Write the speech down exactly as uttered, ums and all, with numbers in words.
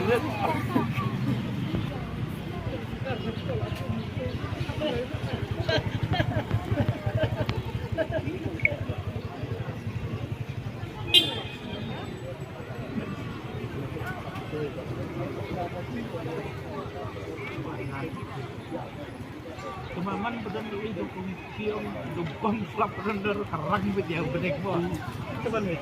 Tuma man ba don i duk kum kiong duk bom slap render karang ba dia bedek bo. Tuma ni.